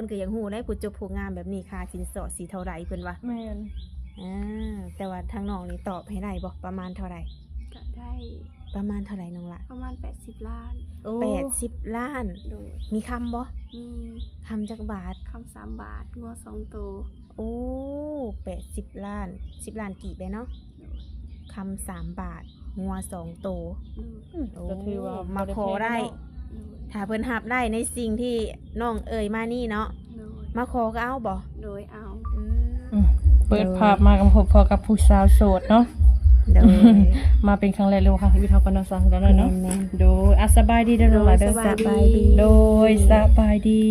ຄົນກໍຢາກຮູ້ໄດ໋ ຜູ້ຈົບຜູ້ງາມແບບນີ້ ຄ່າສິນສອດຊິເທົ່າໃດເພິ່ນວ່າ. ແມ່ນ. ອ່າ ແຕ່ວ່າທາງນ້ອງນີ້ຕອບໃຫ້ໄດ້ບໍ່ ປະມານເທົ່າໃດ? ກໍໄດ້. ປະມານເທົ່າໃດນ້ອງຫຼ້າ? ປະມານແປດສິບລ້ານ. ໂອ້ ແປດສິບລ້ານ. ໂດຍ. ມີຄຳບໍ່? ມີ. ຄຳຈັກບາດ? ຄຳສາມບາດ ງົວສອງໂຕ. ໂອ້ ແປດສິບລ້ານ ສິບລ້ານກີບເດ້ເນາະ. ໂດຍ. ຄຳສາມບາດ ງົວສອງໂຕ. ໂດຍ. ອືມ ໂອ້ ກໍຖືວ່າມາຂໍໄດ້ ໂດຍ ຖ້າເພິ່ນຮັບໄດ້ໃນສິ່ງທີ່ນ້ອງເອີ່ຍມານີ້ເນາະ. ໂດຍ. ມາຂໍກໍເອົາບໍ່? ໂດຍ ເອົາ. ອືມ ອືມ ເປີດພາບມາກໍພົບພໍ້ກັບຜູ້ສາວໂສດເນາະ. ໂດຍ. ມາເປັນຄັ້ງແລກ ຫຼືວ່າຄັ້ງທຳອິດເຮົາກໍເນາະ ຊາວກັນເນາະ. ແມ່ນໆ. ໂດຍ. ອ່ະ ສະບາຍດີເດີນ້ອງຫຼ້າເດີ. ໂດຍ ສະບາຍດີ. ສະບາຍດີ. ໂດຍ ສະບາຍດີ.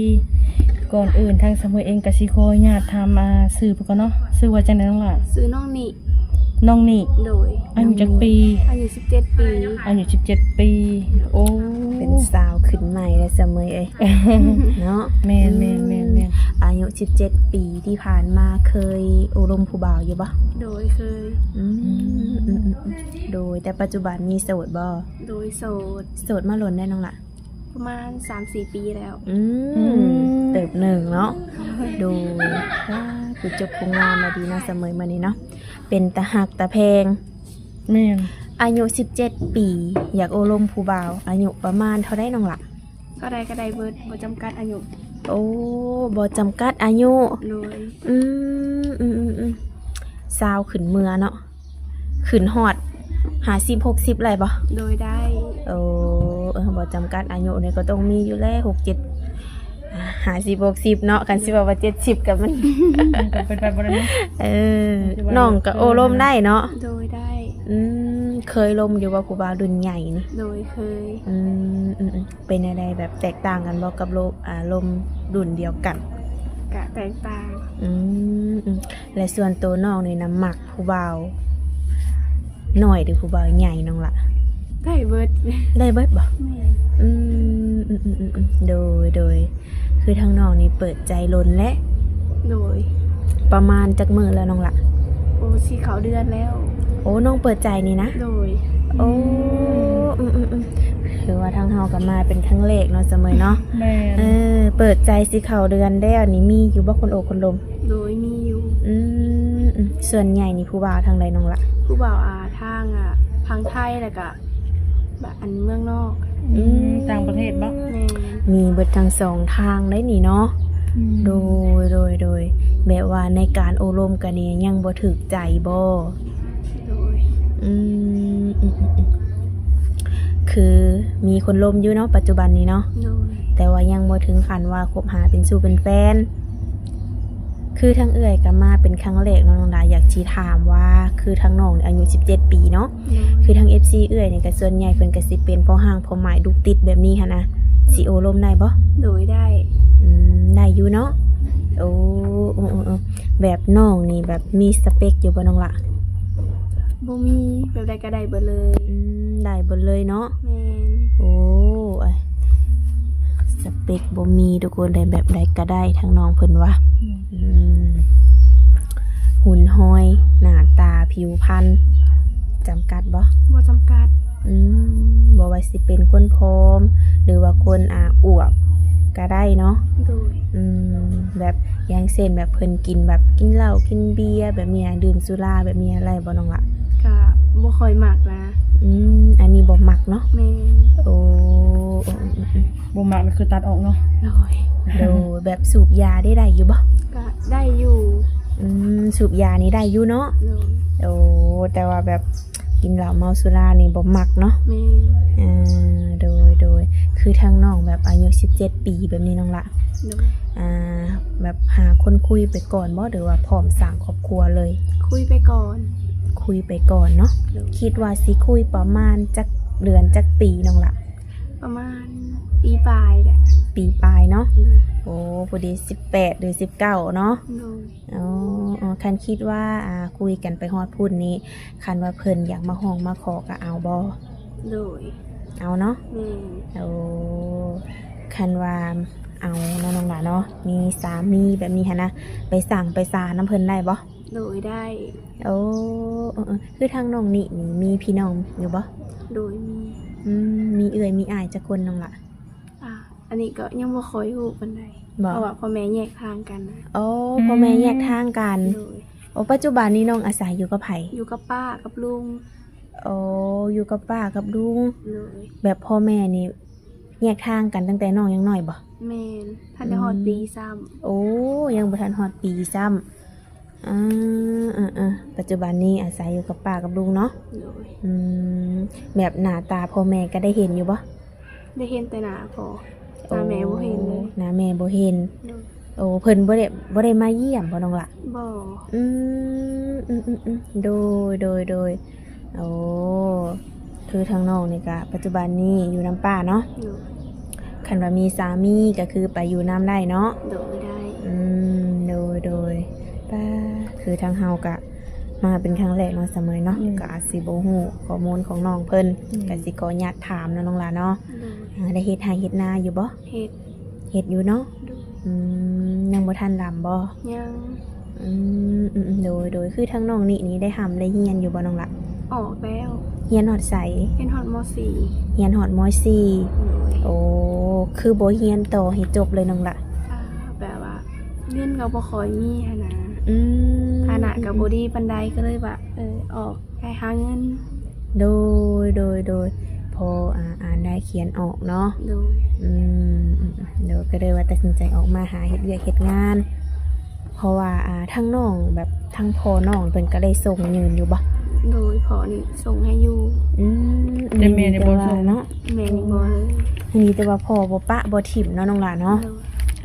ກ່ອນອື່ນທາງສະເໝີເອງກໍຊິຂໍອະນຸຍາດຖາມ ອ່າ ຊື່ເພິ່ນກ່ອນເນາະ. ຊື່ວ່າຈັ່ງໃດນ້ອງຫຼ້າ? ຊື່ນ້ອງນິ. ນ້ອງນິ. ໂດຍ. ອາຍຸຈັກປີ? ອາຍຸສິບເຈັດປີ. ອາຍຸສິບເຈັດປີ. ໂອ້ ເປັນສາວຂຶ້ນໃໝ່ແລ້ວສະເໝີເອີຍ ເນາະ. ແມ່ນໆໆໆ. ອາຍຸສິບເຈັດປີທີ່ຜ່ານມາເຄີຍໂອ້ລົມຜູ້ບ່າວຢູ່ບໍ່? ໂດຍ ເຄີຍ. ອືມ ອືມໆໆ. ໂດຍ. ແຕ່ປັດຈຸບັນນີ້ໂສດບໍ່? ໂດຍ ໂສດ. ໂສດມາດົນແລ້ວນ້ອງຫຼ້າ? ປະມານສາມສີ່ປີແລ້ວ. ອືມ ອືມ ເຕີບໜຶ່ງເນາະ. ໂດຍ. ວ້າ ຜູ້ຈົບຜູ້ງາມມາດີເນາະ ສະເໝີມື້ນີ້ເນາະ ເປັນຕາຮັກຕາແພງ. ແມ່ນ. ອາຍຸສິບເຈັດປີ ຢາກໂອ້ລົມຜູ້ບ່າວ ອາຍຸປະມານເທົ່າໃດນ້ອງຫຼ້າ? ເທົ່າໃດກໍໄດ້ເບິດ ບໍ່ຈຳກັດອາຍຸ. ໂອ້ ບໍ່ຈຳກັດອາຍຸ. ໂດຍ. ອືມ ອືມໆໆ ຊາວຂຶ້ນເມືອເນາະ. ຂຶ້ນຮອດຫ້າສິບ ຫົກສິບໄດ້ບໍ່? ໂດຍ ໄດ້. ໂອ້ ເອີ ບໍ່ຈຳກັດອາຍຸນີ້ກໍຕ້ອງມີຢູ່ແລ້ວ ຫົກເຈັດ ຫ້າສິບ ຫົກສິບເນາະ. ຄັນຊິເວົ້າວ່າເຈັດສິບກໍມັນ ມັນກໍເປັນໄປບໍ່ໄດ້ເນາະ. ເອີ ນ້ອງກໍໂອ້ລົມໄດ້ເນາະ? ໂດຍ ໄດ້. ອືມ ເຄີຍລົມຢູ່ບໍ່ ຜູ້ບ່າວລຸ້ນໃຫຍ່ນີ້? ໂດຍ ເຄີຍ. ອືມ ອືມໆ. ເປັນແນວໃດ ແບບແຕກຕ່າງກັນບໍ່ກັບໂລມ ອ່າ ລົມລຸ້ນດຽວກັນ? ກະແຕກຕ່າງ. ອືມ ອືມ ແລະ ສ່ວນໂຕນ້ອງນີ້ນະ ມັກຜູ້ບ່າວນ້ອຍ ຫຼື ຜູ້ບ່າວໃຫຍ່ນ້ອງຫຼ້າ? ໄດ້ເບິດ. ໄດ້ເບິດບໍ່? ແມ່ນ. ອືມ ອືມໆໆໆ ໂດຍ ໂດຍ. ຄືທາງນ້ອງນີ້ເປີດໃຈດົນແລ້ວ? ໂດຍ. ປະມານຈັກມື້ແລ້ວນ້ອງຫຼ້າ? ໂອ້ ຊິເຂົ້າເດືອນແລ້ວ. ໂອ້ ນ້ອງເປີດໃຈນີ້ນະ? ໂດຍ. ໂອ້ ອືມ ອືມໆໆ ຖືວ່າທາງເຮົາກໍມາເປັນຄັ້ງແລກເນາະ ສະເໝີເນາະ. ແມ່ນ. ເອີ ເປີດໃຈຊິເຂົ້າເດືອນແລ້ວນີ້ ມີຢູ່ບໍ່ຄົນໂອ້ຄົນລົມ? ໂດຍ ມີຢູ່. ອືມ ອືມ ສ່ວນໃຫຍ່ນີ້ຜູ້ບ່າວທາງໃດນ້ອງຫຼ້າ? ຜູ້ບ່າວ ອ່າ ທາງ ອ່າ ຝັ່ງໄທ ແລ້ວກະ ແບບອັນເມືອງນອກ. ອືມ ອືມ ຕ່າງປະເທດບໍ່? ແມ່ນ. ມີເບິດທັງສອງທາງໄດ໋ນີ້ເນາະ. ອືມ ໂດຍ ໂດຍ ໂດຍ. ແບບວ່າໃນການໂອ້ລົມກັນນີ້ຍັງບໍ່ຖືກໃຈບໍ່? ໂດຍ. ອືມ ອືມໆໆ ຄືມີຄົນລົມຢູ່ເນາະ ປັດຈຸບັນນີ້ເນາະ. ໂດຍ. ແຕ່ວ່າຍັງບໍ່ເຖິງຂັ້ນວ່າຄົບຫາເປັນຊູ້ເປັນແຟນ. ຄືທາງເອື້ອຍກໍມາເປັນຄັ້ງແລກເນາະນ້ອງດາ ຢາກຊິຖາມວ່າ ຄືທາງນ້ອງນີ້ອາຍຸສິບເຈັດປີເນາະ. ໂດຍ. ຄືທາງເອັຟຊີເອື້ອຍນີ້ກໍສ່ວນໃຫຍ່ເພິ່ນກໍຊິເປັນພໍ່ຮ້າງພໍ່ໝ້າຍລູກຕິດແບບນີ້ຫັ້ນນະ ຊິໂອ້ລົມໄດ້ບໍ່? ໂດຍ ໄດ້. ອືມ ໄດ້ຢູ່ເນາະ. ໂອ້ ເອີໆໆ ແບບນ້ອງນີ້ແບບມີສະເປັກຢູ່ບໍ່ນ້ອງລະ? ບໍ່ມີ ແບບໃດກໍໄດ້ເບິດເລີຍ. ອືມ ໄດ້ເບິດເລີຍເນາະ. ແມ່ນ. ໂອ້ຍ ສະເປັກບໍ່ມີທຸກຄົນ ໄດ້ແບບໃດກໍໄດ້ ທາງນ້ອງເພິ່ນວ່າ. ອືມ ອືມ ຫຸ່ນຫອຍ ໜ້າຕາ ຜິວພັນ ຈຳກັດບໍ່? ບໍ່ຈຳກັດ. ອືມ ບໍ່ວ່າຊິເປັນຄົນຜອມ ຫຼືວ່າຄົນ ອ່າ ອວບກໍໄດ້ເນາະ. ໂດຍ. ອືມ ແບບ ຢ່າງເຊັ່ນ ແບບເພິ່ນກິນ ແບບກິນເຫຼົ້າກິນເບຍແບບນີ້ ດື່ມສຸລາແບບນີ້ໄດ້ບໍ່ນ້ອງລະ? ກະບໍ່ຄ່ອຍມັກນະ. ອືມ ອັນນີ້ບໍ່ມັກເນາະ. ແມ່ນ. ໂອ້ ອືມໆໆ ບໍ່ມັກນີ້ຄືຕັດອອກເນາະ. ໂດຍ. ໂດຍ ແບບສູບຢາໄດ້ ໄດ້ຢູ່ບໍ່? ກະໄດ້ຢູ່. ອືມ ສູບຢານີ້ໄດ້ຢູ່ເນາະ. ໂດຍ. ໂອ້ ແຕ່ວ່າແບບ ກິນເຫຼົ້າເມົາສຸລານີ້ບໍ່ມັກເນາະ. ແມ່ນ. ເອີ ໂດຍ ໂດຍ. ຄືທາງນ້ອງແບບອາຍຸສິບເຈັດປີແບບນີ້ນ້ອງລະ? ໂດຍ. ອ່າ ແບບຫາຄົນຄຸຍໄປກ່ອນບໍ່ ຫຼືວ່າພ້ອມສ້າງຄອບຄົວເລີຍ? ຄຸຍໄປກ່ອນ. ຄຸຍໄປກ່ອນເນາະ. ໂດຍ. ຄິດວ່າຊິຄຸຍປະມານຈັກເດືອນຈັກປີນ້ອງລະ? ປະມານປີປາຍແຫຼະ. ປີປາຍເນາະ. ໂດຍ. ໂອ້ ພໍດີສິບແປດ ຫຼື ສິບເກົ້າເນາະ. ໂດຍ. ອໍ ອໍ ຄັນຄິດວ່າ ອ່າ ຄຸຍກັນໄປຮອດພຸ້ນນີ້ ຄັນວ່າເພິ່ນຢາກມາຮ້ອງມາຂໍກໍເອົາບໍ່? ໂດຍ. ເອົາເນາະ. ແມ່ນ. ໂອ້ ຄັນວ່າເອົາເນາະນ້ອງຫຼ້າເນາະ ມີສາມີແບບນີ້ຫັ້ນນະ ໄປສ້າງໄປສານຳເພິ່ນໄດ້ບໍ່? ໂດຍ ໄດ້. ໂອ້ ເອີໆ ຄືທາງນ້ອງນິນີ້ມີພີ່ນ້ອງຢູ່ບໍ່? ໂດຍ ມີ. ອືມ ມີເອື້ອຍມີອ້າຍຈັກຄົນນ້ອງຫຼ້າ? ອ່າ ອັນນີ້ກໍຍັງບໍ່ຄ່ອຍຮູ້ປານໃດ. ບໍ່? ເພາະວ່າພໍ່ແມ່ແຍກທາງກັນນະ. ໂອ້ ອືມ ພໍ່ແມ່ແຍກທາງກັນ. ໂດຍ. ໂອ້ ປັດຈຸບັນນີ້ນ້ອງອາໄສຢູ່ກັບໃຜ? ຢູ່ກັບປ້າກັບລຸງ. ໂອ້ ຢູ່ກັບປ້າກັບລຸງ. ໂດຍ. ແບບພໍ່ແມ່ນີ້ແຍກທາງກັນຕັ້ງແຕ່ນ້ອງຍັງນ້ອຍບໍ່? ແມ່ນ. ທັນໄດ້ຮອດ ອືມ ປີຊ້ຳ. ໂອ້ ຍັງບໍ່ທັນຮອດປີຊ້ຳ. ເອີໆໆ ປັດຈຸບັນນີ້ອາໄສຢູ່ກັບປ້າກັບລຸງເນາະ. ໂດຍ. ອືມ ແບບໜ້າຕາພໍ່ແມ່ກໍໄດ້ເຫັນຢູ່ບໍ່? ໄດ້ເຫັນແຕ່ໜ້າພໍ່. ໂອ້ ໜ້າແມ່ບໍ່ເຫັນເລີຍ. ໜ້າແມ່ບໍ່ເຫັນ. ໂດຍ. ໂອ້ ເພິ່ນບໍ່ໄດ້ ບໍ່ໄດ້ມາຢ້ຽມບໍ່ນ້ອງລະ? ບໍ່. ອືມ ອືມໆໆ ໂດຍໆໆ. ໂອ້ ຄືທາງນ້ອງນີ້ກະປັດຈຸບັນນີ້ຢູ່ນຳປ້າເນາະ. ໂດຍ. ຄັນວ່າມີສາມີກໍຄືໄປຢູ່ນຳໄດ້ເນາະ. ໂດຍ ໄດ້. ອືມ ໂດຍໆ. ປ້າ ຄືທາງເຮົາກະມາເປັນຄັ້ງແລກເນາະ ສະເໝີຍເນາະ. ອືມ. ກໍອາດຊິບໍ່ຮູ້ຂໍ້ມູນຂອງນ້ອງເພິ່ນ. ອືມ. ກໍຊິຂໍອະນຸຍາດຖາມເນາະ ນ້ອງຫຼ້າເນາະ. ໂດຍ. ອ່າ ໄດ້ເຮັດໄຮ່ເຮັດນາຢູ່ບໍ່? ເຮັດ. ເຮັດຢູ່ເນາະ. ໂດຍ. ອືມ ຍັງບໍ່ທັນດຳບໍ່? ຍັງ. ອືມ ອືມໆ ໂດຍໆ. ຄືທາງນ້ອງນີ້ນີ້ໄດ້ຮ່ຳໄດ້ຮຽນຢູ່ບໍ່ນ້ອງລະ? ອອກແລ້ວ. ຮຽນຮອດໃສ? ຮຽນຮອດ ມໍສີ່. ຮຽນຮອດ ມໍສີ່. ໂດຍ. ໂອ້ ຄືບໍ່ຮຽນຕໍ່ໃຫ້ຈົບເລີຍນ້ອງລະ? ອ່າ ແບບວ່າເງິນກໍບໍ່ຄ່ອຍມີຫັ້ນນະ. ອືມ. ຖານະກໍບໍ່ດີປານໃດ ກໍເລີຍວ່າ ເອີ ອອກ ໄປຫາເງິນ. ໂດຍ ໂດຍ ໂດຍ. ພໍ ອ່າ ອ່ານໄດ້ຂຽນອອກເນາະ. ໂດຍ. ອືມ ອືມ ໂດຍ. ກໍເລີຍວ່າຕັດສິນໃຈອອກມາຫາເຮັດວຽກເຮັດງານ ເພາະວ່າ ອ່າ ທາງນ້ອງ ແບບທາງພໍ່ນ້ອງເພິ່ນກໍໄດ້ສົ່ງຍື່ນຢູ່ບໍ່? ໂດຍ. ພໍ່ນີ້ສົ່ງໃຫ້ຢູ່. ອືມ. ແຕ່ແມ່ນີ້ບໍ່ສົ່ງເນາະ. ແມ່ນີ້ບໍ່ເລີຍ. ມີແຕ່ວ່າພໍ່ບໍ່ປະບໍ່ຖິ້ມເນາະ ນ້ອງຫຼ້າເນາະ. ໂດຍ.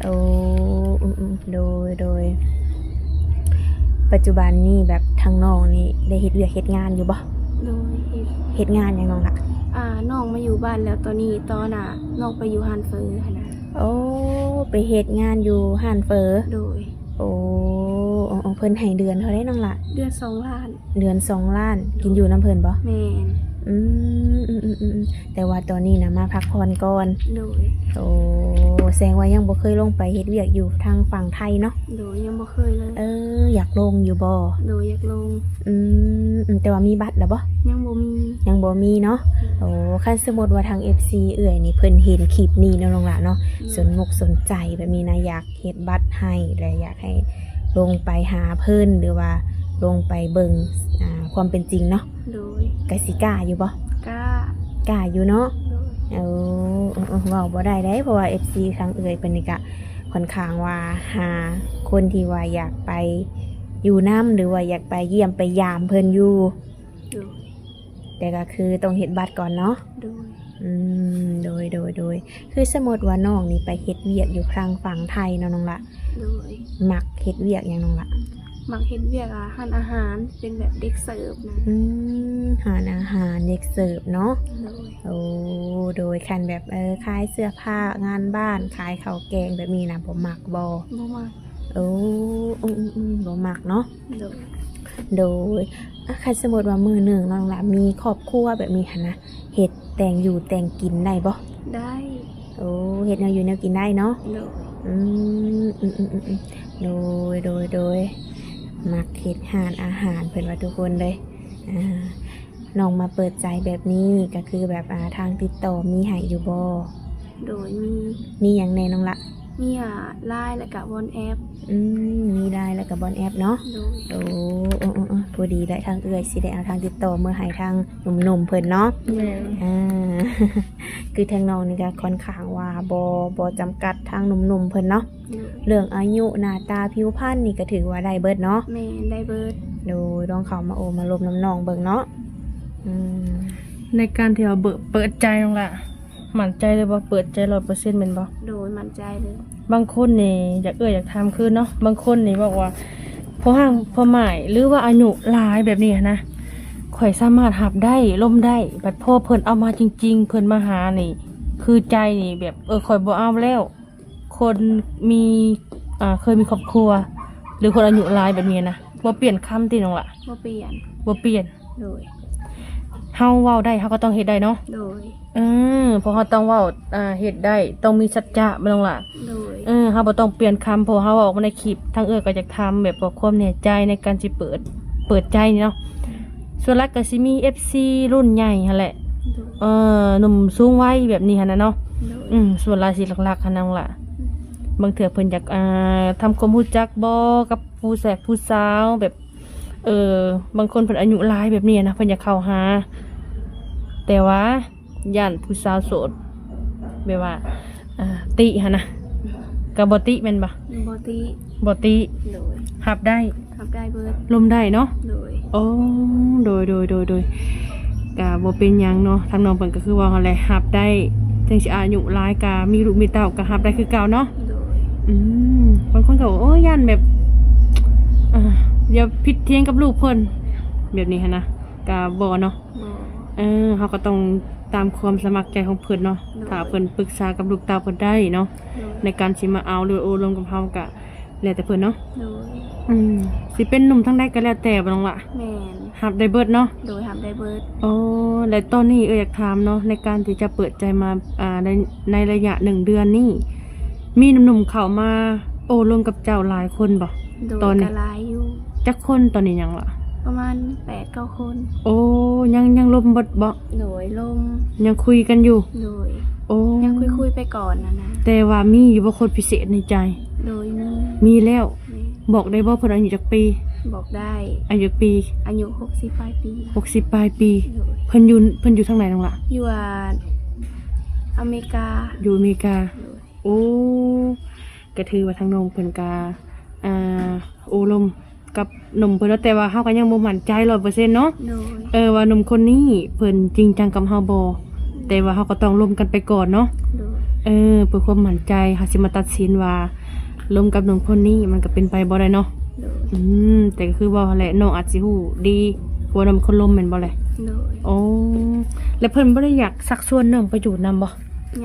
ໂອ້ ອືມໆ ໂດຍ ໂດຍ. ປັດຈຸບັນນີ້ແບບທາງນ້ອງນີ້ໄດ້ເຮັດວຽກເຮັດງານຢູ່ບໍ່? ໂດຍ ເຮັດ. ເຮັດງານຫຍັງນ້ອງລະ? ອ່າ ນ້ອງມາຢູ່ບ້ານແລ້ວຕອນນີ້. ຕອນໜ້ານ້ອງໄປຢູ່ຮ້ານເຝີຫັ້ນນະ. ໂອ້ ໄປເຮັດງານຢູ່ຮ້ານເຝີ. ໂດຍ. ໂອ້ ເພິ່ນໃຫ້ເດືອນເທົ່າໃດນ້ອງລະ? ເດືອນສອງລ້ານ. ເດືອນສອງລ້ານ. ໂດຍ. ກິນຢູ່ນຳເພິ່ນບໍ່? ແມ່ນ. ອືມ ອືມໆໆ. ແຕ່ວ່າຕອນນີ້ນະມາພັກຜ່ອນກ່ອນ. ໂດຍ. ໂອ້ ແສດງວ່າຍັງບໍ່ເຄີຍລົງໄປເຮັດວຽກຢູ່ທາງຝັ່ງໄທເນາະ? ໂດຍ ຍັງບໍ່ເຄີຍເລີຍ. ເອີ ຢາກລົງຢູ່ບໍ່? ໂດຍ ຢາກລົງ. ອືມ ອືມ ແຕ່ວ່າມີບັດແລ້ວບໍ່? ຍັງບໍ່ມີ. ຍັງບໍ່ມີເນາະ. ໂດຍ. ໂອ້ ຄັນສົມມຸດວ່າທາງເອັຟຊີເອື້ອຍນີ້ເພິ່ນເຫັນຄລິບນີ້ເນາະ ນ້ອງຫຼ້າເນາະ. ໂດຍ. ສົນມຸກສົນໃຈແບບນີ້ນະ ຢາກ ເຮັດບັດໃຫ້ ແລະ ຢາກໃຫ້ລົງໄປຫາເພິ່ນ ຫຼືວ່າລົງໄປເບິ່ງ ອ່າ ຄວາມເປັນຈິງເນາະ. ໂດຍ. ກະຊິກ້າຢູ່ບໍ່? ກ້າ. ກ້າຢູ່ເນາະ. ໂດຍ. ເອີ ເອີ ເອີ ເວົ້າບໍ່ໄດ້ເດ້ ເພາະວ່າເອັຟຊີທາງເອື້ອຍເພິ່ນນີ້ກະຂ້ອນຂ້າງວ່າຫາຄົນທີ່ວ່າຢາກໄປຢູ່ນຳ ຫຼືວ່າຢາກໄປຢ້ຽມໄປຢາມເພິ່ນຢູ່. ໂດຍ. ແຕ່ກໍຄືຕ້ອງເຮັດບັດກ່ອນເນາະ. ໂດຍ. ອືມ ໂດຍ ໂດຍ ໂດຍ. ຄືສົມມຸດວ່ານ້ອງນີ້ໄປເຮັດວຽກຢູ່ທາງຝັ່ງໄທເນາະນ້ອງລະ. ໂດຍ. ມັກເຮັດວຽກຫຍັງນ້ອງລະ? ມັກເຮັດວຽກ ອ່າ ຮ້ານອາຫານ ເປັນແບບເດັກເສີບນະ. ອືມ ຮ້ານອາຫານ ເດັກເສີບເນາະ. ໂດຍ. ໂອ້ ໂດຍ. ຄັນແບບ ເອີ ຂາຍເສື້ອຜ້າ ງານບ້ານ ຂາຍເຂົ້າແກງແບບນີ້ນະ ບໍ່ມັກບໍ່? ບໍ່ມັກ. ໂອ້ ອືມໆໆ ບໍ່ມັກເນາະ. ໂດຍ. ໂດຍ. ອ່ະ ຄັນສົມມຸດວ່າມື້ໜຶ່ງນ້ອງລະມີຄອບຄົວແບບນີ້ຫັ້ນນະ ເຮັດແຕ່ງຢູ່ແຕ່ງກິນໄດ້ບໍ່? ໄດ້. ໂອ້ ເຮັດແນວຢູ່ແນວກິນໄດ້ເນາະ. ໂດຍ. ອືມ ອືມໆໆ ໂດຍ ໂດຍ ໂດຍ. ມັກເຮັດຮ້ານອາຫານເພິ່ນວ່າທຸກຄົນເລີຍ. ອ່າ ນ້ອງມາເປີດໃຈແບບນີ້ ກໍຄືແບບ ອ່າ ທາງຕິດຕໍ່ມີໃຫ້ຢູ່ບໍ່? ໂດຍ ມີ. ມີຫຍັງແດ່ນ້ອງລະ? ມີ ອ່າ ລາຍ ແລ້ວກະວອນແອັບ. ອືມ ມີລາຍ ແລ້ວກະວອນແອັບເນາະ. ໂດຍ. ໂອ້ ເອີໆໆ ພໍດີແຫຼະ ທາງເອື້ອຍຊິໄດ້ເອົາທາງຕິດຕໍ່ເມືອໃຫ້ທາງໜຸ່ມໆເພິ່ນເນາະ. ແມ່ນ. ອ່າ ຄືທາງນ້ອງນີ້ກະຂ້ອນຂ້າງວ່າບໍ່ ບໍ່ຈຳກັດທາງໜຸ່ມໆເພິ່ນເນາະ. ໂດຍ. ເລື່ອງອາຍຸ ໜ້າຕາ ຜິວພັນນີ້ກໍຖືວ່າໄດ້ເບິດເນາະ. ແມ່ນ ໄດ້ເບິດ. ໂດຍ. ລອງເຂົ້າມາໂອ້ມາລົມນຳນ້ອງເບິ່ງເນາະ. ອືມ ໃນການທີ່ວ່າເປີດ ເປີດໃຈນ້ອງລະ ໝັ້ນໃຈເລີຍບໍ່? ເປີດໃຈຮ້ອຍເປີເຊັນແມ່ນບໍ່? ໂດຍ ໝັ້ນໃຈເລີຍ. ບາງຄົນນີ້ ຢາກ ເອື້ອຍຢາກຖາມຄືນເນາະ, ບາງຄົນນີ້ບອກວ່າ ພໍ່ຮ້າງພໍ່ໝ້າຍ ຫຼືວ່າອາຍຸຫຼາຍແບບນີ້ຫັ້ນນະ ຂ້ອຍສາມາດຮັບໄດ້ ລົມໄດ້, ບັດພໍເພິ່ນເອົາມາຈິງໆ ເພິ່ນມາຫານີ້ ຄືໃຈນີ້ແບບ ເອີ ຂ້ອຍບໍ່ເອົາແລ້ວ. ຄົນມີ ອ່າ ເຄີຍມີຄອບຄົວ ຫຼືຄົນອາຍຸຫຼາຍແບບນີ້ນະ ບໍ່ປ່ຽນຄຳຕິນ້ອງລະ? ບໍ່ປ່ຽນ. ບໍ່ປ່ຽນ. ໂດຍ. ເຮົາເວົ້າໄດ້ ເຮົາກໍຕ້ອງເຮັດໄດ້ເນາະ. ໂດຍ. ເອີ ເພາະເຮົາຕ້ອງເວົ້າ ອ່າ ເຮັດໄດ້ ຕ້ອງມີສັດຈະ ແມ່ນບໍ່ນ້ອງຫຼ້າ? ໂດຍ. ເອີ ເຮົາບໍ່ຕ້ອງປ່ຽນຄຳ ເພາະເຮົາເວົ້າອອກມາໃນຄລິບ ທາງເອື້ອຍກໍຢາກຖາມແບບວ່າຄວາມແນ່ໃຈໃນການຊິເປີດ ເປີດໃຈນີ້ເນາະ. ສ່ວນຫຼາຍກໍຊິມີເອັຟຊີລຸ້ນໃຫຍ່ຫັ້ນແຫຼະ. ໂດຍ. ເອີ ໜຸ່ມສູງໄວແບບນີ້ຫັ້ນນະເນາະ. ໂດຍ. ອືມ ສ່ວນຫຼາຍຊິຫຼັກໆຫັ້ນນ້ອງຫຼ້າ. ອືມ. ບາງເທື່ອເພິ່ນຢາກ ອ່າ ທຳຄວາມຮູ້ຈັກບໍ່ກັບຜູ້ແຊກຜູ້ສາວ ແບບ ເອີ ບາງຄົນເພິ່ນອາຍຸຫຼາຍແບບນີ້ນະ ເພິ່ນຢາກເຂົ້າຫາ ແຕ່ວ່າຢ້ານຜູ້ສາວໂສດ ແບບວ່າ ອ່າ ຕິຫັ້ນນະ ກໍບໍ່ຕິແມ່ນບໍ່? ບໍ່ຕິ. ບໍ່ຕິ. ໂດຍ. ຮັບໄດ້? ຮັບໄດ້ເບິດ. ລົມໄດ້ເນາະ? ໂດຍ. ໂອ້ ໂດຍ ໂດຍ ໂດຍ ໂດຍ ກະບໍ່ເປັນຫຍັງເນາະ ທາງນ້ອງເພິ່ນກໍຄືເວົ້າຫັ້ນແຫຼະ ຮັບໄດ້ ເຖິງຊິອາຍຸຫຼາຍກະມີລູກມີເຕົ້າກະຮັບໄດ້ຄືເກົ່າເນາະ? ໂດຍ. ອືມ ບາງຄົນກໍ ໂອ້ ຢ້ານແບບ ອ່າ ຢ່າຜິດຖຽງກັບລູກເພິ່ນ ແບບນີ້ຫັ້ນນະ ກະບໍ່ເນາະ? ບໍ່. ເອີ ເຮົາກໍຕ້ອງຕາມຄວາມສະໝັກໃຈຂອງເພິ່ນເນາະ. ໂດຍ. ຖ້າເພິ່ນປຶກສາກັບລູກເຕົ້າເພິ່ນໄດ້ເນາະ ໂດຍ. ໃນການຊິມາເອົາ ຫຼືໂອ້ລົມກັບເຮົາກະ ແລ້ວແຕ່ເພິ່ນເນາະ. ໂດຍ. ອືມ ຊິເປັນໜຸ່ມທາງໃດກໍແລ້ວແຕ່ບໍ່ນ້ອງລະ? ແມ່ນ. ຮັບໄດ້ເບິດເນາະ? ໂດຍ ຮັບໄດ້ເບິດ. ໂອ້ ແລະຕອນນີ້ເອື້ອຍຢາກຖາມເນາະ ໃນການທີ່ຈະເປີດໃຈມາ ອ່າ ໃນ ໃນໄລຍະໜຶ່ງເດືອນນີ້ ມີໜຸ່ມໆເຂົ້າມາໂອ້ລົມກັບເຈົ້າຫຼາຍຄົນບໍ່? ໂດຍ. ຕອນນີ້ກໍຫຼາຍຢູ່. ຈັກຄົນຕອນນີ້ຍັງລະ? ປະມານແປດເກົ້າຄົນ. ໂອ້ ຍັງ ຍັງລົມເບິດບໍ່? ໂດຍ ລົມ. ຍັງຄຸຍກັນຢູ່? ໂດຍ. ໂອ້ ຍັງຄຸຍໆໄປກ່ອນຫັ້ນນະ. ແຕ່ວ່າມີຢູ່ບໍ່ຄົນພິເສດໃນໃຈ? ໂດຍ ມີ. ມີແລ້ວ? ແມ່ນ. ບອກໄດ້ບໍ່ເພິ່ນອາຍຸຈັກປີ? ບອກໄດ້. ອາຍຸຈັກປີ? ອາຍຸຫົກສິບປາຍປີ. ຫົກສິບປາຍປີ. ໂດຍ. ເພິ່ນຢູ່ ເພິ່ນຢູ່ທາງໃດນ້ອງລະ? ຢູ່ ອາເມລິກາ. ຢູ່ອາເມລິກາ. ໂດຍ. ໂອ້ ກໍຖືວ່າທາງນ້ອງເພິ່ນກໍ ອ່າ ໂອ້ລົມກັບໜຸ່ມເພິ່ນເນາະ ແຕ່ວ່າເຮົາກໍຍັງບໍ່ໝັ້ນໃຈຮ້ອຍເປີເຊັນເນາະ. ໂດຍ. ເອີ ວ່າໜຸ່ມຄົນນີ້ເພິ່ນຈິງຈັງກັບເຮົາບໍ່? ແຕ່ວ່າເຮົາກໍຕ້ອງລົມກັນໄປກ່ອນເນາະ. ໂດຍ. ເອີ ເພື່ອຄວາມໝັ້ນໃຈ ເຮົາຊິມາຕັດສິນວ່າລົມກັບໜຸ່ມຄົນນີ້ ມັນກໍເປັນໄປບໍ່ໄດ້ເນາະ. ໂດຍ. ອືມ ແຕ່ກໍຄືເວົ້າຫັ້ນແຫຼະ ນ້ອງອາດຊິຮູ້ດີກວ່ານ້ອງເປັນຄົນລົມແມ່ນບໍ່ແຫຼະ? ໂດຍ. ໂອ້ ແລ້ວເພິ່ນບໍ່ໄດ້ຢາກຊັກຊວນນ້ອງໄປຢູ່ນຳບໍ່?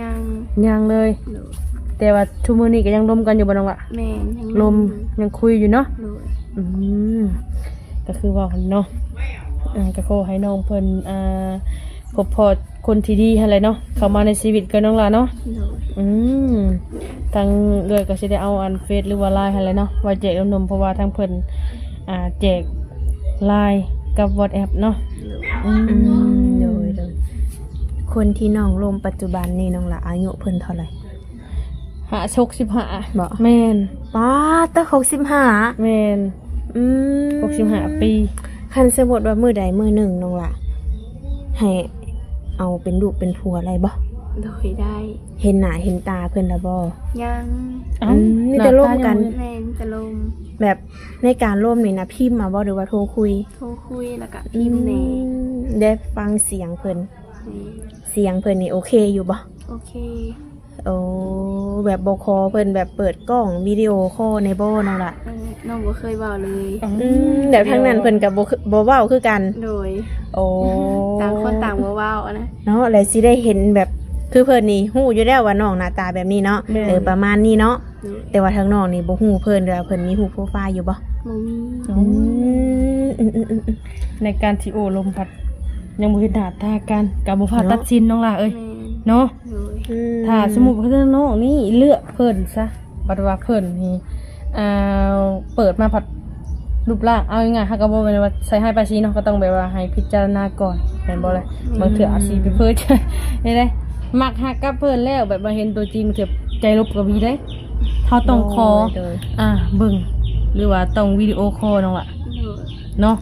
ຍັງ. ຍັງເລີຍ. ໂດຍ. ແຕ່ວ່າທຸກມື້ນີ້ກໍຍັງລົມກັນຢູ່ບໍ່ນ້ອງລະ? ແມ່ນ ຍັງລົມ ຍັງຄຸຍຢູ່ເນາະ? ໂດຍ. ອືມ ກໍຄືເວົ້າຫັ້ນເນາະ ເອີ ກໍຂໍໃຫ້ນ້ອງເພິ່ນ ອ່າ ພົບພໍ້ຄົນທີ່ດີຫັ້ນແຫຼະເນາະ ເຂົ້າມາໃນຊີວິດກັບນ້ອງລະເນາະ? ໂດຍ. ອືມ ທາງເອື້ອຍກໍຊິໄດ້ເອົາອັນເຟສ ຫຼືວ່າ LINE ຫັ້ນແຫຼະເນາະ ໄວ້ແຈກໜຸ່ມໆ ເພາະວ່າທາງເພິ່ນ ອ່າ ແຈກ LINE ກັບ WhatsApp ເນາະ. ໂດຍ. ອືມ ອືມ ໂດຍ ໂດຍ. ຄົນທີ່ນ້ອງລົມປັດຈຸບັນນີ້ ນ້ອງລະ ອາຍຸເພິ່ນເທົ່າໃດ? ຫ້າ ຫົກສິບຫ້າ. ບໍ່? ແມ່ນ. ປາດເຕີ ຫົກສິບຫ້າ. ແມ່ນ. ອືມ ຫົກສິບຫ້າປີ. ຄັນສົມມຸດວ່າມື້ໃດມື້ໜຶ່ງ ນ້ອງລະ ໃຫ້ເອົາເປັນລູກເປັນຜົວໄດ້ບໍ່? ໂດຍ ໄດ້. ເຫັນໜ້າເຫັນຕາເພິ່ນລະບໍ່? ຍັງ. ເອົ້າ ອືມ ມີແຕ່ລົມກັນ. ແມ່ນ ມີແຕ່ລົມ. ແບບໃນການລົມນີ້ນະ ພິມເອົາບໍ່ ຫຼືວ່າໂທຄຸຍ? ໂທຄຸຍ ແລ້ວກະພິມແດ່. ອືມ ໄດ້ຟັງສຽງເພິ່ນ. ແມ່ນ. ສຽງເພິ່ນນີ້ໂອເຄຢູ່ບໍ່? ໂອເຄ. ໂອ້ ແບບບໍ່ຂໍເພິ່ນແບບເປີດກ້ອງວິດີໂອຄໍແດ່ບໍ່ນ້ອງລະ? ເອີ ນ້ອງບໍ່ເຄີຍເວົ້າເລີຍ. ອືມ ແບບທາງນັ້ນເພິ່ນກໍບໍ່ ບໍ່ເວົ້າຄືກັນ. ໂດຍ. ໂອ້ ຕ່າງຄົນຕ່າງບໍ່ເວົ້ານະເນາະ. ແລ້ວຊິໄດ້ເຫັນແບບ ຄືເພິ່ນນີ້ຮູ້ຢູ່ແລ້ວວ່ານ້ອງໜ້າຕາແບບນີ້ເນາະ. ແມ່ນ. ເອີ ປະມານນີ້ເນາະ. ໂດຍ. ແຕ່ວ່າທາງນ້ອງນີ້ບໍ່ຮູ້ເພິ່ນ ຫຼືວ່າເພິ່ນມີຮູບໂປຣໄຟລ໌ຢູ່ບໍ່? ບໍ່ມີ. ອືມ ໃນການທີ່ໂອ້ລົມພັດຍັງບໍ່ເຫັນໜ້າຕາກັນ ກໍບໍ່ພາດຕັດສິນນ້ອງຫຼ້າເອີຍ. ແມ່ນ. ເນາະ. ໂດຍ. ອືມ ຖ້າສົມມຸດວ່າທາງນ້ອງນີ້ເລືອກເພິ່ນຊະ ບັດວ່າເພິ່ນນີ້ ອ່າ ເປີດມາພັດຮູບຮ່າງ ເອົາງ່າຍໆ ເຮົາກໍບໍ່ແມ່ນວ່າໃສ່ຮ້າຍປ້າຍສີເນາະ ກໍຕ້ອງແບບວ່າໃຫ້ພິຈາລະນາກ່ອນ ແມ່ນບໍ່ລະ? ອືມ ບາງເທື່ອອາດຊິໄປເພີ້ໃຈ ນີ້ເດ້ ມັກຮັກກັບເພິ່ນແລ້ວ ແບບມາເຫັນຕົວຈິງ ບາງເທື່ອໃຈລົບກໍມີເດ້. ເຮົາຕ້ອງຂໍ ໂດຍ ໂດຍ ອ່າ ເບິ່ງ ຫຼືວ່າຕ້ອງວິດີໂອຄໍນ້ອງລະ. ໂດຍ. ເນາະ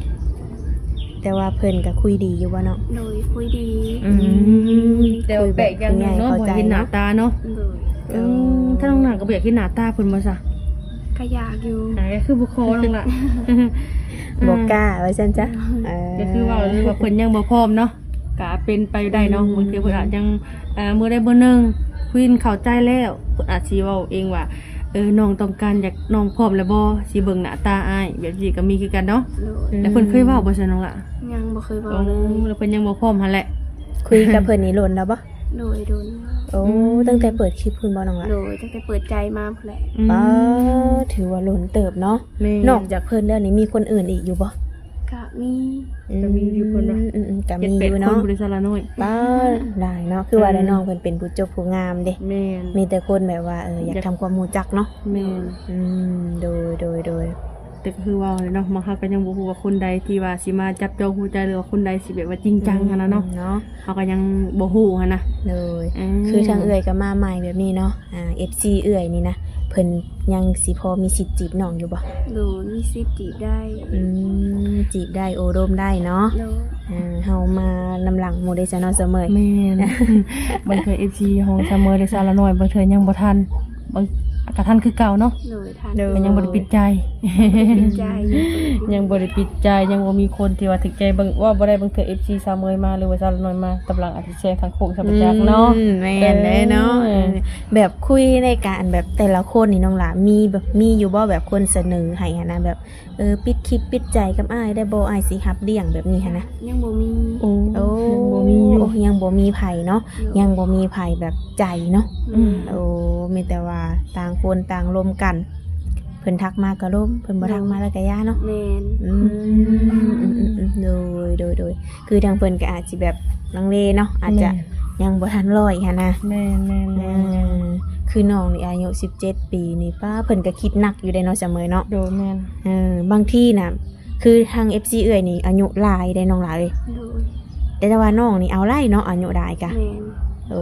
ແຕ່ວ່າເພິ່ນກໍຄຸຍດີຢູ່ບໍ່ນ້ອງ? ໂດຍ ຄຸຍດີ. ອືມ ອືມ ແຕ່ວ່າແປກຢ່າງໜຶ່ງເນາະ ຄຸຍແບບງ່າຍໆ ບໍ່ເຫັນໜ້າຕາເນາະ. ໂດຍ. ເອີ ອືມ ທາງນ້ອງນາກໍບໍ່ຢາກເຫັນໜ້າຕາເພິ່ນບໍ່ຊະ? ກໍຢາກຢູ່. ອ່າ ກໍຄືບໍ່ຂໍນ້ອງລະ ບໍ່ກ້າວ່າຊັ້ນຊະ. ເອີ ກໍຄືເວົ້າເລີຍວ່າເພິ່ນຍັງບໍ່ພ້ອມເນາະ ກໍເປັນໄປໄດ້ເນາະ. ອືມ ບາງເທື່ອເພິ່ນອາດຍັງ ອ່າ ມື້ໃດມື້ໜຶ່ງ ຄຸຍເຂົ້າໃຈແລ້ວ ເພິ່ນອາດຊິເວົ້າເອງວ່າ ເອີ ນ້ອງຕ້ອງການຢາກ ນ້ອງພ້ອມແລ້ວບໍ່ ຊິເບິ່ງໜ້າຕາອ້າຍ ແບບນີ້ກໍມີຄືກັນເນາະ. ໂດຍ. ແລ້ວເພິ່ນເຄີຍເວົ້າບໍ່ຊະນ້ອງລະ? ຍັງບໍ່ເຄີຍເວົ້າເລີຍ. ໂອ້ ແລ້ວເພິ່ນຍັງບໍ່ພ້ອມຫັ້ນແຫຼະ. ຄຸຍກັບເພິ່ນນີ້ດົນແລ້ວບໍ່? ໂດຍ ດົນ. ໂອ້ ອືມ ຕັ້ງແຕ່ເປີດຄລິບພຸ້ນບໍ່ນ້ອງລະ? ໂດຍ ຕັ້ງແຕ່ເປີດໃຈມາພຸ້ນແຫຼະ. ອືມ ປາ ຖືວ່າດົນເຕີບເນາະ. ແມ່ນ. ນອກຈາກເພິ່ນແລ້ວນີ້ມີຄົນອື່ນອີກຢູ່ບໍ່? ກະມີ. ອືມ ກະມີຢູ່ເພິ່ນວ່າ ອືມໆ ກະມີຢູ່ເນາະ ເຈັດແປດຄົນ ບໍລິສັດລະນ້ອຍ. ປ້າ ຫຼາຍເນາະ ຄືວ່າໄດ້ ອືມ ນ້ອງເພິ່ນເປັນຜູ້ຈົບຜູ້ງາມເດ້. ແມ່ນ. ມີແຕ່ຄົນແບບວ່າ ເອີ ຢາກ ຢາກທຳຄວາມຮູ້ຈັກເນາະ. ແມ່ນ. ອືມ ໂດຍ ໂດຍ ໂດຍ. ແຕ່ກໍຄືເວົ້າແຫຼະເນາະ ບາງເຮົາກໍຍັງບໍ່ຮູ້ວ່າຄົນໃດທີ່ວ່າຊິມາຈັບຈອງຫົວໃຈ ຫຼືວ່າຄົນໃດຊິແບບວ່າຈິງຈັງຫັ້ນນະເນາະ. ອືມ ເນາະ ເຮົາກໍຍັງບໍ່ຮູ້ຫັ້ນນະ. ໂດຍ. ເອີ ຄືທາງເອື້ອຍກໍມາໃໝ່ແບບນີ້ເນາະ. ອ່າ ເອັຟຊີ ເອື້ອຍນີ້ນະ ເພິ່ນຍັງຊິພໍມີສິດຈີບນ້ອງຢູ່ບໍ່? ໂດຍ ມີສິດຈີບໄດ້. ອືມ ຈີບໄດ້ ໂອ້ລົມໄດ້ເນາະ. ໂດຍ ເອີ ເຮົາມານຳຫຼັງໝູ່ເດ້ຊະເນາະ ສາວເໝີຍ. ແມ່ນ ບາງເທື່ອເອັຟຊີຂອງສາວເໝີຍ ຫຼື ສາວລາວນ້ອຍ ບາງເທື່ອຍັງບໍ່ທັນ ບາງ ກໍທັນຄືເກົ່າເນາະ. ໂດຍ ໂດຍ ກໍຍັງບໍ່ໄດ້ປິດໃຈ ຍັງບໍ່ໄດ້ປິດໃຈ ຍັງບໍ່ມີຄົນທີ່ວ່າຖືກໃຈ. ເບິ່ງ ເວົ້າບໍ່ໄດ້ ບາງເທື່ອເອັຟຊີສາວເໝີຍມາ ຫຼືວ່າສາວລາວນ້ອຍມາ ຕາມຫຼັງອາດຈະແຊງທາງໂຄ້ງທາງປະຈັກເນາະ. ອືມ ແມ່ນເດ້ເນາະ. ເອີ ເອີ ແບບຄຸຍໃນການແບບແຕ່ລະຄົນນີ້ ນ້ອງຫຼ້າ ມີແບບ ມີຢູ່ບໍ່ແບບຄົນສະເໜີໃຫ້ຫັ້ນນະ ແບບ ເອີ ປິດຄລິບປິດໃຈກັບອ້າຍໄດ້ບໍ່? ອ້າຍຊິຮັບລ້ຽງ ແບບນີ້ຫັ້ນນະ. ຍັງບໍ່ມີ. ໂອ້ ໂອ້ ຍັງບໍ່ມີຢູ່. ໂອ້ ຍັງບໍ່ມີໃຜເນາະ. ໂດຍ ຍັງບໍ່ມີໃຜແບບໃຈເນາະ. ອືມ ໂອ້ ມີແຕ່ວ່າຕ່າງຄົນຕ່າງລົມກັນ ເພິ່ນທັກມາກໍລົມ ເພິ່ນບໍ່ທັກມາແລ້ວກໍຢ່າເນາະ. ແມ່ນ. ອືມ ອືມ ອືມ ອືມ ໂດຍ ໂດຍ ໂດຍ ຄືທາງເພິ່ນກໍອາດຊິແບບລັງເລເນາະ ອາດຈະ ແມ່ນ ຍັງບໍ່ທັນຮ້ອຍຫັ້ນນະ. ແມ່ນໆໆໆ ເອີ ຄືນ້ອງນີ້ອາຍຸສິບເຈັດປີນີ້ ປ້າ ເພິ່ນກໍຄິດໜັກຢູ່ເດ້ເນາະ ສາວເໝີຍເນາະ. ໂດຍ ແມ່ນ. ເອີ ບາງທີນະ ຄືທາງເອັຟຊີເອື້ອຍນີ້ອາຍຸຫຼາຍເດ້ນ້ອງຫຼ້າເອີຍ. ໂດຍ ແຕ່ ແຕ່ວ່ານ້ອງນີ້ເອົາຫຼາຍເນາະ ອາຍຸຫຼາຍກະ. ແມ່ນ. ໂອ້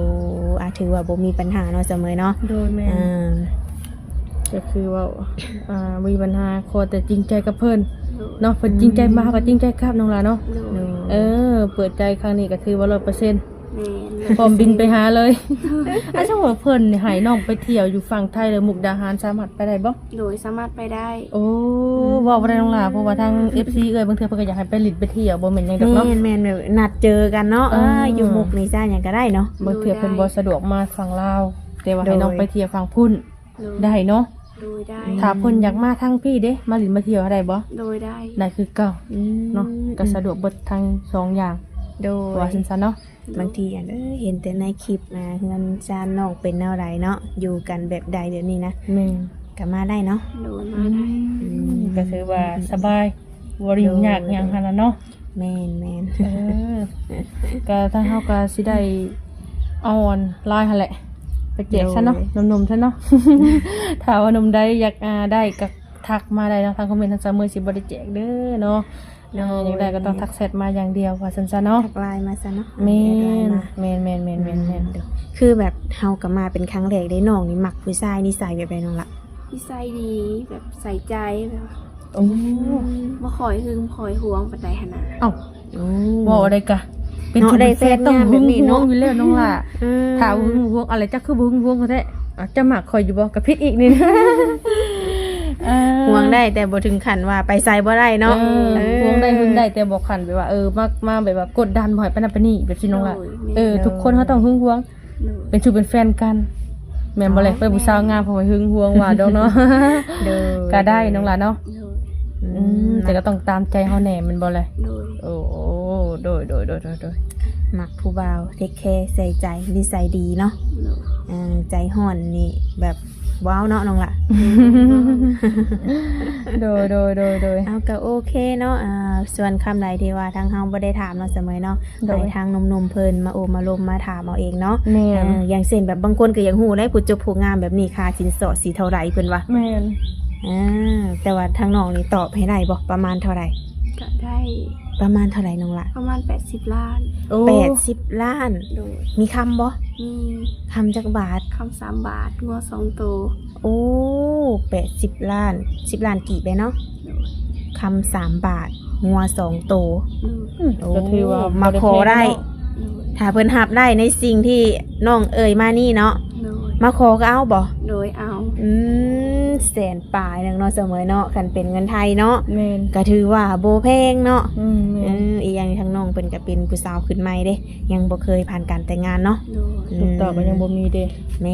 ອາ ຖືວ່າບໍ່ມີບັນຫາເນາະ ສາວເໝີຍເນາະ. ໂດຍ ແມ່ນ. ອ່າ ກໍຄືເວົ້າ ອ່າ ບໍ່ມີບັນຫາ ຂໍແຕ່ຈິງໃຈກັບເພິ່ນ ໂດຍ ເນາະ. ເພິ່ນຈິງໃຈມາ ເຮົາກໍຈິງໃຈກັບ ນ້ອງຫຼ້າເນາະ. ໂດຍ ໂດຍ ເອີ ເປີດໃຈຄັ້ງນີ້ກໍຖືວ່າຮ້ອຍເປີເຊັນ. ແມ່ນ. ພ້ອມບິນໄປຫາເລີຍ. ອາ ສົມມຸດວ່າເພິ່ນໃຫ້ນ້ອງໄປທ່ຽວຢູ່ຝັ່ງໄທ ຫຼື ມຸກດາຫານ ສາມາດໄປໄດ້ບໍ່? ໂດຍ ສາມາດໄປໄດ້. ໂອ້ ອືມ ເວົ້າບໍ່ໄດ້ນ້ອງຫຼ້າ ເພາະວ່າທາງເອັຟຊີເອື້ອຍ ບາງເທື່ອເພິ່ນກໍຢາກໃຫ້ໄປຫຼິ້ນໄປທ່ຽວ ບໍ່ແມ່ນຫຍັງດອກເນາະ. ແມ່ນໆ ແບບນັດເຈີກັນເນາະ. ເອີ ເອີ ຢູ່ມຸກນີ້ຊະ ຫຍັງກໍໄດ້ເນາະ. ບາງເທື່ອເພິ່ນບໍ່ສະດວກມາຝັ່ງລາວ ແຕ່ວ່າໃຫ້ນ້ອງໄປທ່ຽວຝັ່ງພຸ້ນ ໂດຍ ໄດ້ເນາະ. ໂດຍ ໄດ້. ຖ້າເພິ່ນຢາກມາທາງພີ້ເດ້ ມາຫຼິ້ນມາທ່ຽວໄດ້ບໍ່? ໂດຍ ໄດ້. ໄດ້ຄືເກົ່າ. ອືມ ເນາະ ກໍສະດວກເບິດທັງສອງຢ່າງ. ໂດຍ ວ່າຊັ້ນໆເນາະ. ບາງທີອັນ ເອີ ເຫັນແຕ່ໃນຄລິບນະ ເຮືອນຊານນ້ອງເປັນແນວໃດເນາະ ຢູ່ກັນແບບໃດແບບນີ້ນະ. ແມ່ນ. ກໍມາໄດ້ເນາະ. ໂດຍ ມາໄດ້. ອືມ ອືມ ກໍຖືວ່າສະບາຍ ບໍ່ໄດ້ຫຍຸ້ງຍາກຫຍັງຫັ້ນລະເນາະ. ແມ່ນໆ ເອີ ກໍທາງເຮົາກໍຊິໄດ້ເອົາອັນລາຍຫັ້ນແຫຼະ ໄປແຈກຊະເນາະ. ໂດຍ ໜຸ່ມໆຊະເນາະ. ຖ້າວ່າໜຸ່ມໃດຢາກ ອ່າ ໄດ້ກໍທັກມາໄດ້ເນາະ ທາງຄອມເມັນ ທາງສາວເໝີຍຊິບໍ່ໄດ້ແຈກເດີເນາະ. ໂດຍ ເອີ ຢາກໄດ້ກໍຕ້ອງທັກແຊັດມາຢ່າງດຽວ ວ່າຊັ້ນຊະເນາະ. ທັກລາຍມາຊະເນາະ. ແມ່ນ ແມ່ນໆໆໆໆ. ອືມ ຄືແບບເຮົາກໍມາເປັນຄັ້ງແລກເດ້ ນ້ອງນີ້ມັກຜູ້ຊາຍນິໄສແບບໃດນ້ອງລະ? ນິໄສດີ ແບບໃສ່ໃຈ ແບບວ່າ ໂອ້ ອືມ ບໍ່ຄ່ອຍຫຶງ ບໍ່ຄ່ອຍຫວງປານໃດຫັ້ນນະ. ເອົ້າ ໂອ້ ເວົ້າໄດ້ກະ ເປັນ ເນາະ ຜູ້ເປັນແຟນຕ້ອງຫຶງຫວງຢູ່ແລ້ວນ້ອງຫຼ້າ. ເອີ ຖ້າຫຶງຫວງ ອະໄລ ຈັກຄືບໍ່ຫຶງຫວງແທ້. ອາ ເຈົ້າມັກຂ້ອຍຢູ່ບໍ່? ກໍຜິດອີກນີ້. ເອີ ຫວງໄດ້ ແຕ່ບໍ່ເຖິງຂັ້ນວ່າໄປໃສບໍ່ໄດ້ເນາະ. ເອີ ເອີ ຫວງໄດ້ຫຶງໄດ້ ແຕ່ບໍ່ຂັ້ນແບບວ່າ ເອີ ມາ ມາແບບວ່າກົດດັນ ບໍ່ໃຫ້ໄປນັ້ນໄປນີ້ ແບບຊີ້ນ້ອງຫຼ້າ. ໂດຍ ແມ່ນ. ເອີ ໂດຍ ທຸກຄົນເຮົາຕ້ອງຫຶງຫວງ ເປັນຊູ້ເປັນແຟນກັນ ແມ່ນບໍ່ແຫຼະ? ເນາະ ໄປຜູ້ສາວງາມ ເພາະວ່າຫຶງຫວງວ່າດອກເນາະ. ໂດຍ ກໍໄດ້ນ້ອງຫຼ້າເນາະ. ໂດຍ ອືມ ອືມ ແຕ່ກໍຕ້ອງຕາມໃຈເຮົາແດ່ ແມ່ນບໍ່ແຫຼະ? ໂດຍ ໂອ້ ໂດຍໆໆໆ ມັກຜູ້ບ່າວເທກແຄໃສ່ໃຈ ນິໄສດີເນາະ. ໂດຍ ເອີ ໃຈຮ້ອນນີ້ແບບ ວ້າວເນາະນ້ອງຫຼ້າ. ໂດຍ ໂດຍ ໂດຍ ໂດຍ ເອົາ ກໍໂອເຄເນາະ. ອ່າ ສ່ວນຄຳໃດທີ່ວ່າທາງເຮົາບໍ່ໄດ້ຖາມເນາະ ສາວເໝີຍເນາະ ໂດຍ ໃຫ້ທາງໜຸ່ມໆເພິ່ນມາໂອ້ມາລົມມາຖາມເອົາເອງເນາະ. ແມ່ນ ເອີ ຢ່າງເຊັ່ນແບບບາງຄົນກໍຢາກຮູ້ໄດ໋ ຜູ້ຈົບຜູ້ງາມແບບນີ້ ຄ່າສິນສອດຊິເທົ່າໃດເພິ່ນວ່າ. ແມ່ນ. ອ່າ ແຕ່ວ່າທາງນ້ອງນີ້ຕອບໃຫ້ໄດ້ບໍ່ ປະມານເທົ່າໃດ? ກໍໄດ້. ປະມານເທົ່າໃດນ້ອງຫຼ້າ? ປະມານແປດສິບລ້ານ. ໂອ້ ແປດສິບລ້ານ. ໂດຍ ມີຄຳບໍ່? ມີ. ຄຳຈັກບາດ? ຄຳສາມບາດ ງົວສອງໂຕ. ໂອ້ ແປດສິບລ້ານ ສິບລ້ານກີບເດ້ເນາະ. ໂດຍ ຄຳສາມບາດ ງົວສອງໂຕ. ໂດຍ ອືມ ໂອ້ ກໍຖືວ່າມາຂໍໄດ້. ໂດຍ ຖ້າເພິ່ນຮັບໄດ້ໃນສິ່ງທີ່ນ້ອງເອີ່ຍມານີ້ເນາະ. ໂດຍ ມາຂໍກໍເອົາບໍ່? ໂດຍ ເອົາ. ອືມ ແສນປາຍໜຶ່ງເນາະ ສາວເໝີຍເນາະ ຄັນເປັນເງິນໄທເນາະ. ແມ່ນ ກໍຖືວ່າບໍ່ແພງເນາະ. ອືມ ແມ່ນ. ເອີ ອີກຢ່າງທາງນ້ອງເພິ່ນກໍເປັນຜູ້ສາວຂຶ້ນໃໝ່ເດ້ ຍັງບໍ່ເຄີຍຜ່ານການແຕ່ງງານເນາະ. ໂດຍ ອືມ ລູກເຕົ້າກໍຍັງບໍ່ມີເດ້. ແມ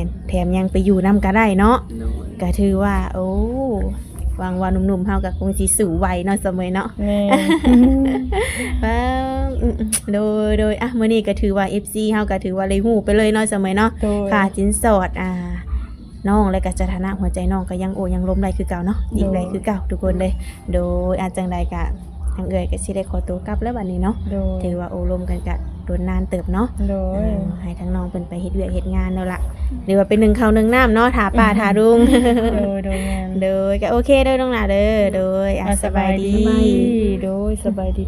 ່ນໆໆ ແຖມຍັງໄປຢູ່ນຳກໍໄດ້ເນາະ. ໂດຍ ກໍຖືວ່າ ໂອ້ ຫວັງວ່າໜຸ່ມໆເຮົາກໍຄົງຊິສູ້ໄຫວເນາະ ສາວເໝີຍເນາະ. ແມ່ນ. ເອີ ອືມ ໂດຍໆ ອ່ະ ມື້ນີ້ກໍຖືວ່າເອັຟຊີເຮົາກໍຖືວ່າໄດ້ຮູ້ໄປເລີຍເນາະ ສາວເໝີຍເນາະ. ໂດຍ ຄ່າສິນສອດ ອ່າ ນ້ອງ ແລະກະສະຖານະຫົວໃຈນ້ອງກໍຍັງໂອ້ຍັງລົມໄດ້ຄືເກົ່າເນາະ. ໂດຍ ອີກໄດ້ຄືເກົ່າທຸກຄົນເດ້. ໂດຍ ອາ ຈັ່ງໃດກະທາງເອື້ອຍກໍຊິໄດ້ຂໍຕົວກັບແລ້ວບັດນີ້ເນາະ. ໂດຍ ຖືວ່າໂອ້ລົມກັນກະດົນນານເຕີບເນາະ. ໂດຍ ເອີ ໃຫ້ທາງນ້ອງເພິ່ນໄປເຮັດວຽກເຮັດງານແລ້ວລະ ຫຼືວ່າໄປໜຶ້ງເຂົ້າໜຶ້ງນ້ຳເນາະ ຖ້າປ້າຖ້າລຸງ. ໂດຍ ໂດຍ ແມ່ນ. ໂດຍ ກໍໂອເຄເດີນ້ອງຫຼ້າເດີ. ໂດຍ ອ່າ ສະບາຍດີ ສະບາຍດີ. ໂດຍ ສະບາຍດີ.